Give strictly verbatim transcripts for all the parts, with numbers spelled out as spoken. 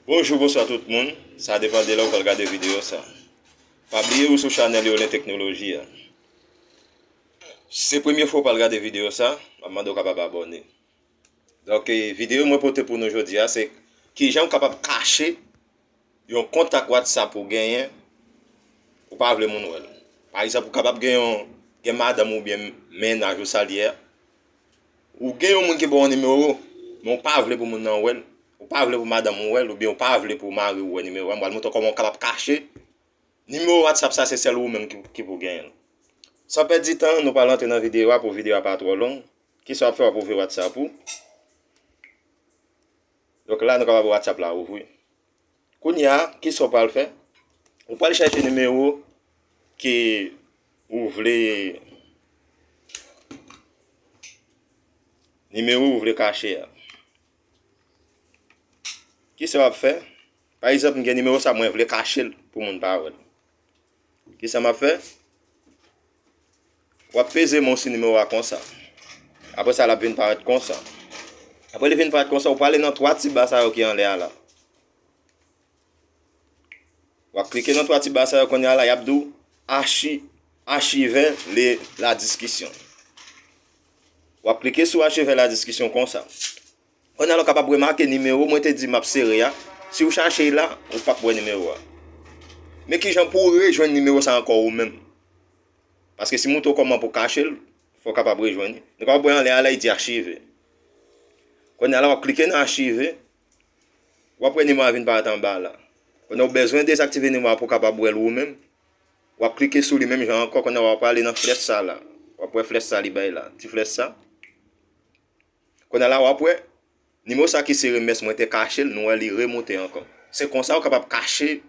Bonjou, bonswa tout moun. Sa depann de lè ou pral gade videyo sa. Pa bliye ou sou chanèl Yolen Teknoloji a. Si se premye fwa ou pral gade videyo sa, m ap mande w kapab abòne. Donk, e, videyo mwen pote pou nou jodi a, se kijan ou kapab kache yon kontak WhatsApp ou genyen, ou pa vle moun wè l. Pa egzanp, ou kapab gen yon, gen madanm ou byen mennaj ou sa l ye a. Ou gen yon moun ki ba w yon nimewo, men ou pa vle pou moun nan wè l. Ou pa vle pou madanm ou wè l, oubyen ou pa vle pou mari w wè nimewo a. M pral montre w kòman ou kapab kache nimewo WhatsApp sa, se sèl ou menm ki, ki pou genyen l. San pèdi tan, nou pral antre nan videyo a pou videyo a pa twò long. Kisa w ap fè? W ap ouvri WhatsApp ou. Donk la, nou kapab wè WhatsApp la ouvri. Kounye a, kisa w pral fè? Ou pral chèche nimewo ke ou vle, nimewo ou vle kache a. Kisa w ap fè? Pa egzanp, m gen nimewo sa, mwen vle kache l pou moun pa wè l. Kisa m ap fè? W ap peze men w sou nimewo a konsa. Apre sa, l ap vin parèt konsa. Apre li vin parèt konsa, ou prale nan twa ti ba sa yo ki anlè a la. W ap klike nan twa ti ba sa yo kounye a la, y ap di w achi-, achive le, la diskisyon. W ap klike sou achive la diskisyon konsa. Kounye a la, w kapab remake nimewo mwen te di m ap sere a. Si w chache l la, ou p ap wè nimewo a. Men kijan pou w rejwenn nimewo sa ankò ou menm? Paske si m montre w kòman pou w kache l, fò w kapab rejwenn li. Nou kapab wè anlè a la, li di achive. Kounye a la, w ap klike nan achive. W ap wè nimewo a vin parèt anba la. Kounye a w bezwen dezaktive nimewo a pou w kapab wè l ou menm. W ap klike sou li menm jan ankò. Kounye a w ap ale nan flèch sa la. W ap wè flèch sa li bay la. Ti flèch sa. Kounye a la, w ap wè nimewo sa ki se remès mwen te kache l, nou wè li remonte ankò. Se konsa w kapab kache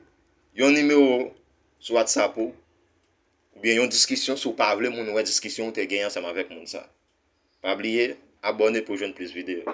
yon nimewo sou WhatsApp ou, oubyen yon diskisyon si w pa vle moun wè diskisyon w te genyen ansanm avèk moun sa. Pa bliye abòne pou w jwenn plis videyo.